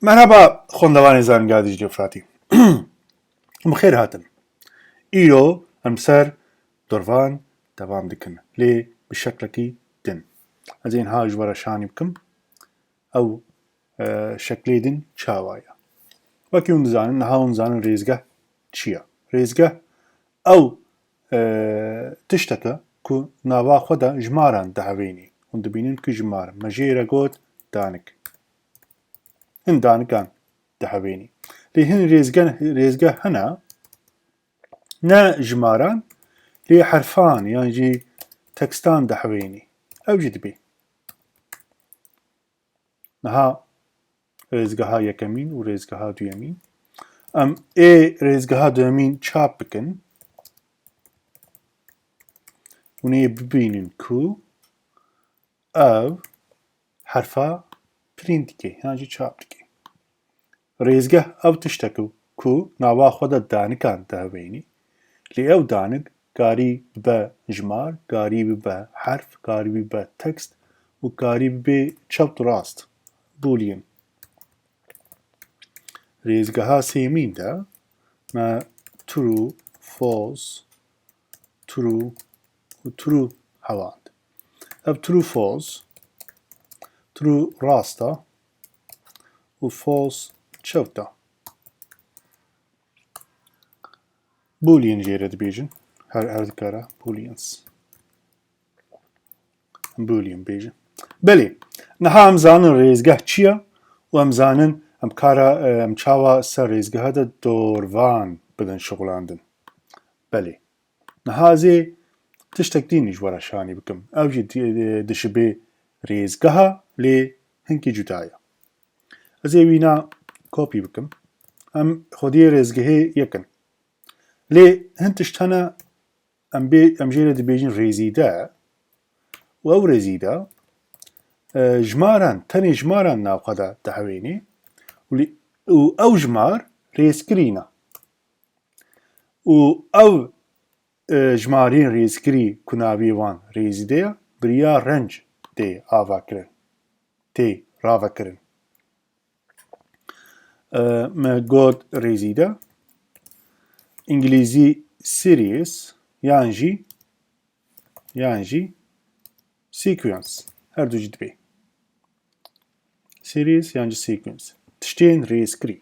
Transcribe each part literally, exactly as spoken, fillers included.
Merhaba, xwendevanê Zanîngeha Dîcle Firatî. Bi xêr hatin. Îro em ser dorvan devam dikin. Lê bi şeklekî din. Ez ê niha ji we re şanî bikim. Ew, e, şeklê din çawa ye? Wekî hûn dizanin, niha hûn dizanin rêzgeh çi ye? Rêzgeh ew, e, tişteke ku nava xwe de jimaran dihevênî. Hûn dibînin ku jimar. Me jê re got danik. Hin danikan dihevênî. Lê hin rêzge-, rêzgeh hene, ne jimaran, lê herfan yan jî tekstan dihevênî. Ew jî dibê. Niha rêzgeha yekemîn û rêzgeha duyemîn. Em ê rêzgeha duyemîn çap bikin. Hûn ê bibînin ku ev herfa print dike, yan jî çap dike. Rêzgeh ew tiştek e ku nava xwe de danikan dihevênî. Lê ew danik karî bibe jimar, karî bibe herf, karî bibe tekst û karî bibe çewt û rast. Boolean. Rêzgeha sêmîn de me true, false, true û true hewand. Ev true, false, true rast e û false çewt e. Boolean jê re dibêjin. Her, her dikare booleans. Boolean bêjin. Belê. Niha em zanin rêzgeh çi ye û em zanin em kara, em çawa ser rêzgeha de dorvan bidin şixulandin. Belê. Niha ez ê tiştek dînî ji we re şanî bikim. Ew jî di-, dişibê rêzgeha, lê hinkî cuda ye. Ez ê wîna kopî bikim. Em xwediyê rêzgehê yek in. Lê hin tişt hene em bê, em jê re dibêjin rêzîde û ew rêzîde, e, jimaran, tenê jimaran nav xwe de dihewênî û lê, û ew jimar rêzkirî ne. Û ew, e, jimarên rêzkirî ku navê wan rêzîde ye, bi riya renc tê avakirin, tê ravekirin. E, me got rêzîde, îngilîzî series yan jî, yan jî sequence, her du jî dibê. Series yan jî sequence. Tiştên rêzkirî.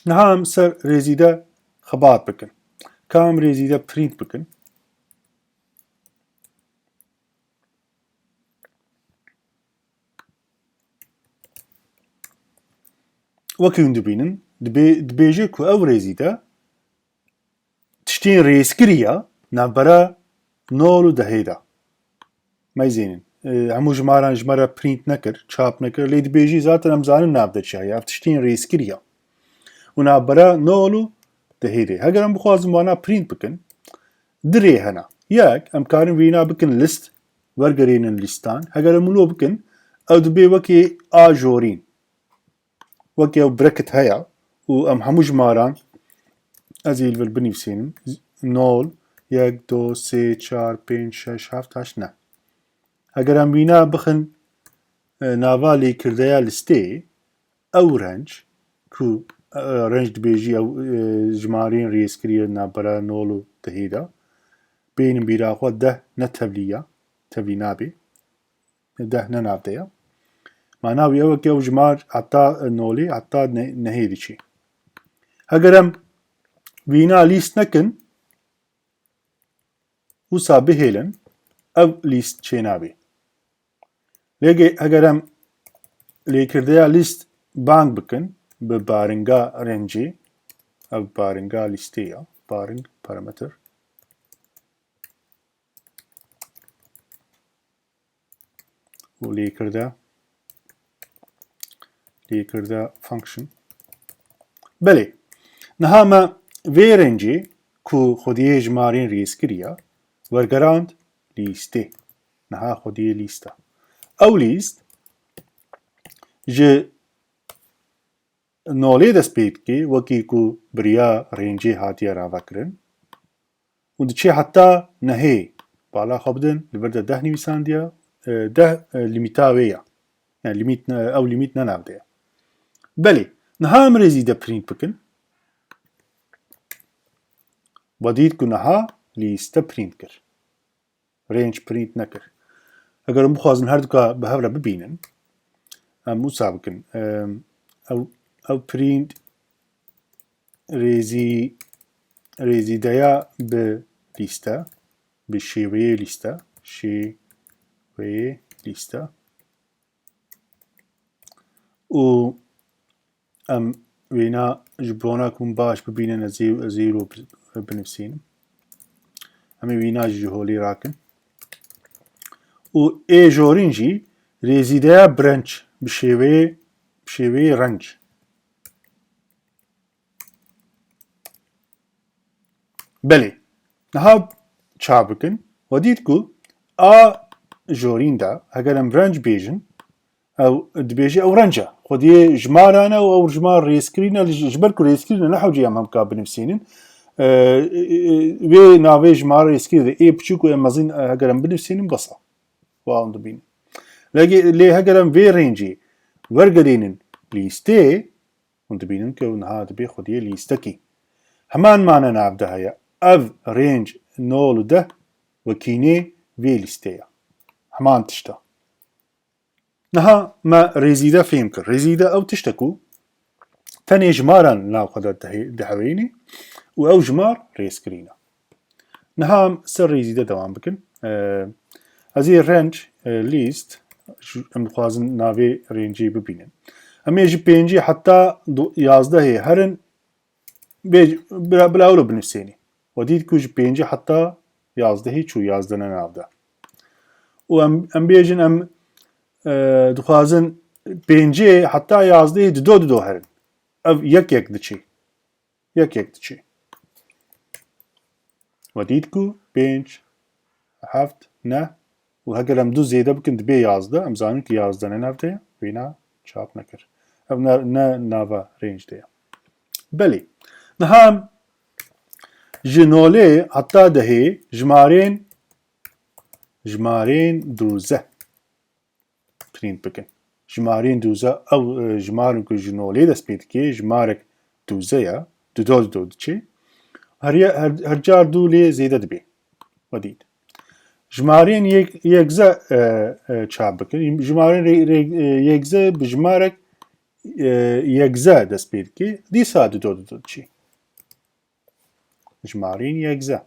Niha em ser rêzîde xebat bikin. Ka em rêzîde print bikin. Wekî hûn dibînin, dibê-, dibêje ku ew rêzîde tiştên rêzkirî ya navbera nol û dehê de. Meyzênin. E, hemû jimaran ji me re print nekir, çap nekir, lê dibêjî zaten em zanin nav de çi heye. Ev tiştên rêzkirî ya. Û navbera nol û dehê de. Heger em bixwazin wana print bikin, du rê hene. Yek, em karin vêna bikin list, wergerênin lîstan. Heger em wilo bikin, ew dibê wekî a jorîn. Wek ew bracket heye û em hemû jimaran, ez ê li vir binivîsînim, nol, yek, du, sê, çar, pênc, şeş, heft, heşt, neh. Heger em wîna bixin, e, nava lêkirdeya listê, ew renc, ku, e, renc dibêjî ew, e, jimarên rêzkirî ye navbera nol û dehê de, bênin bîra xwe deh ne tevlî ye, tevlî nabe. Deh ne nav de ye. Mana wî ew e ku ew jimar heta nolê, heta ne-, nehê diçî. Heger em wîna lîst nekin, wisa bihêlin, ev lîst çênabê. Lê ge-, heger em lêkirdeya lîst bang bikin bi baringa rencê, ev baringa lîstê ye, baring parameter. û lêkirde, lêkirde function. Belê, niha me vê rencê ku xwediyê jimarên rêzkirî ye, wergerand lîstê. Niha xwediyê lîst e. Ew lîst ji nolê dest pê dike, wekî ku bi riya rencê hatiye ravekirin. Û diçe heta nehê. Bala xwe bidin, li vir de deh nivîsandiye, e, deh, e, limîta wê ye. Yani limît ne, ew limît ne nav de ye. Belê, niha em rêzîde print bikin. We dît ku niha lîste print kir. Range print nekir. Eger em bixwazin her duka bi hev re bibînin, em wisa bikin. Em, ew, ew print rêzî, rêzîdeya bi lîste, bi şêweyê lîste, şêweyê lîste. Û em wêna ji bona ku hûn baş bibînin, ez ê, ez ê îro bi-, binivîsînim. Em ê wîna jî ji holê rakin. Û ê jorîn jî rêzîdeya bi renc, bi şêweyê, bi şêweyê renc. Belê. Niha çav bikin. We dît ku a jorîn de, heger em renc bêjin, ew dibêje ew renc e. Xwediyê jimara ne û ew jimar rêzkirî ne, ji, ji ber ku rêzkirî ne, ne hewce em hemka binivîsînin. E, e, e, wê navê jimara rêzkirî de ê piçûk û ê mezin, e, heger em binivîsînin, bes e. Wa hûn dibînin. Lê, lê heger em vê rêncê wergerînin lîstê, hûn dibînin ku niha dibê xwediyê lîstekî. Heman mane nav de heye. Ev rênc nol û deh wekî nê vê lîstê ye. Heman tişt e. Niha me rêzîde fêm kir. Rêzîde ew tişt e ku tenê jimaran li nav xwe de dihê-, dihewênî û ew jimar rêzkirî ne. Niha em ser rêzîde dewam bikin. Ee, ez ê range, e, list, ji, em dixwazin navê rêncê bibînin. Em ê ji pêncî heta du-, yazdehê herin, bê, bila, bila wilo binivîsênî. We dît ku ji pêncî heta yazdehê çû, yazdeh ne nav de. Û em, em bêjin em, e, dixwazin pêncê heta yazdehê dido dido herin. Ev yek yek diçê. Yek yek diçê. We dît ku pênc, heft, neh û heger em du zêde bikin dibê yazdeh, em zanin ku yazdeh ne nav de ye, wêna çap nekir. Ev ne, ne nava range de ye. Belê. Niha em ji nolê heta dehê jimarên, jimarên dûzeh print bikin. Jimarên dûze, ew, e, jimarên ku ji nolê dest pê dike, jimarek dûze ye, dido dido diçe. Her ye-, her, her car du lê zêde dibe. We dît. Jimarên yek, yekze, e, e, çap bikin. Jimarên rê, rê, e, yekze bi jimarek, e, yekze dest pê dike. Dîsa dido dido diçe. Jimarên yekze.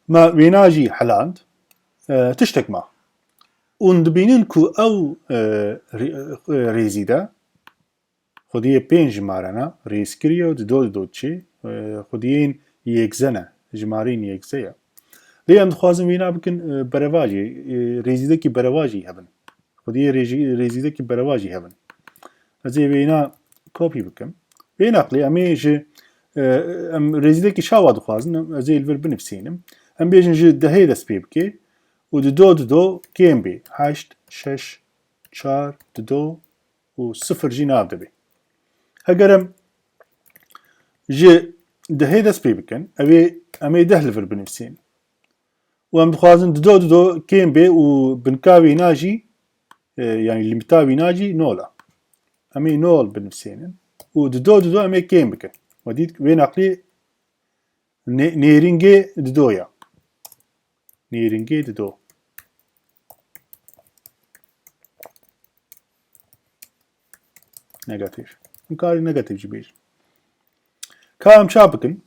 Me wêna jî heland, e, tiştek ma. Hûn dibînin ku ew, e, rê-, e, rêzîde xwediyê pênc jimare ne, rêzkirî ye û dido dido diçê, e, xwediyên yekze ne, jimarên yekze ye. Lê em dixwazin wêna bikin, e, berevajî, e, rêzîdekî berevajî hebin. Xwediyê rêjî-, rêzîdekî berevajî hebin. Ez ê wêna kopî bikim. Vê naqlê em ê ji, e, em rêzîdekî çawa dixwazin, em, ez ê li vir binivîsînim. Em bêjin ji dehê dest pê bike û dido dido kêm bê. Heşt, şeş, çar, dido û sifir jî nav de bê. Heger em ji dehê dest pê bikin, ew ê, em ê deh li vir binivîsînin. Û em dixwazin dido dido kêm bê û binka wêna jî, e, yanî limîta wêna jî nol e. Em ê nol binivîsînin û dido dido em ê kêm bikin. We dît wê naqlê nê-, nêrîngê dido ye. Nêrîngê dido. Negatif. Em karî negatif jî bêjin. Ka em çap bikin.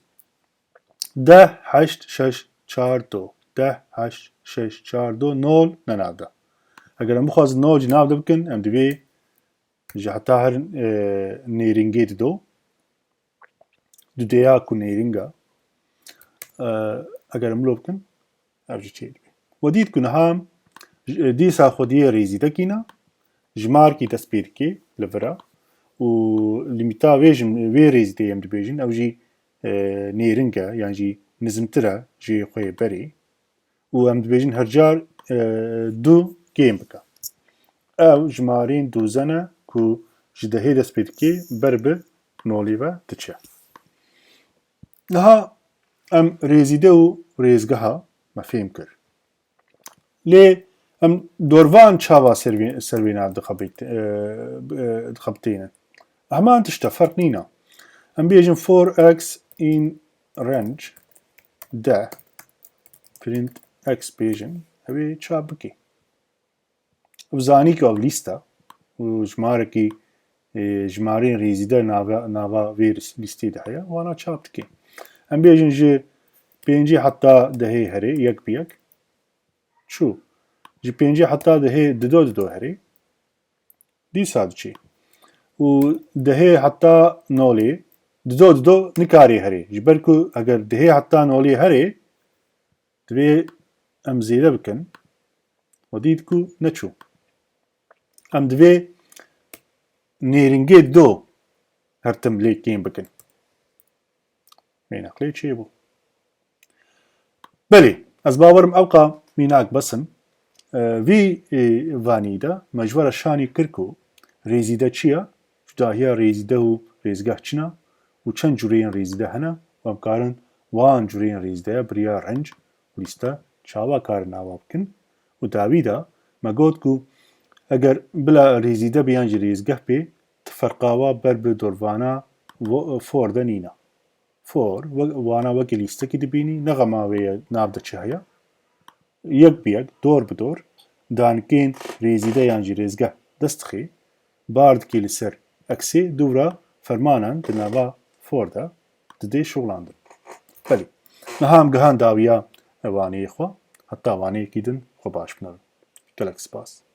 Deh, heşt, şeş, çar, do. Deh, heşt, şeş, çar, do, nol ne nav de. Eger em bixwazin nol jî nav de bikin, em divê ji heta herin, e, nêrîngê dido. Dudêya ku nêrîng e. E, eger em wilo bikin, ev jî çêdibe. We dît ku niha em, e, dîsa xwediyê rêzîdekî ne, jimarkî dest pê dike li vir e û limîta vê jim-, vê rêzîdeyê em dibêjin, ew jî, e, nêrîng e, yan jî nizmtir e ji xwe yê berê. Û em dibêjin her car, e, du kêm bike. Ew jimarên dûze ne ku ji dehê dest pê dike, ber bi nolê ve diçe. Niha em rêzîde û rêzgeha me fêm kir. Lê Em dorvan çawa ser vê, ser vê nav dixebit-, e, e, dixebitînin? Heman tişt e, ferq nîne. Em bêjin for x in range deh, print x bêjin, ew ê çap bike. Ev zanî ku ev lîst e û jimarekî, e, jimareyên rêzîde nava, nava vê lîstê de heye, wana çap dike. Em bêjin ji pêncî heta dehê herê, yek bi yek. Çû. Ji pêncî heta dehê dido dido herê. Dîsa diçê. Û dehê heta nolê dido dido nikarê herê. Ji ber ku eger dehê heta nolê herê, divê em zêde bikin. We dît ku neçû. Em divê nêringê dido her tim lê kêm bikin. Mînak lê çêbû. Belê, ez bawerim ewqa mînak bes in. E, vî, e, vanî de me ji we re şanî kir ku rêzîde çi ye, cudahiya rêzîde û rêzgeh çi ne û çend cûreyên rêzîde hene û em karin wan cûreyên rêzîdeya bi riya renc û lîste çawa karin ava bikin û dawî de me got ku eger bila rêzîde be yan jî rêzgeh be, ti ferqa we ber bi dorvana vo-, for de nîne. For, we-, wana wekî lîstekî dibînî, ne xema wê ye nav de çi heye. Yek bi yek, dor bi dor, danikên rêzîde yan jî rêzgeh dest dixê, bar dikê li ser eksê, dûvra fermanan di nava for de didê şixulandin. Belê, niha em gihan dawiya waneyê xwe, heta waneyekî din xwe baş binevin. Gelek spas.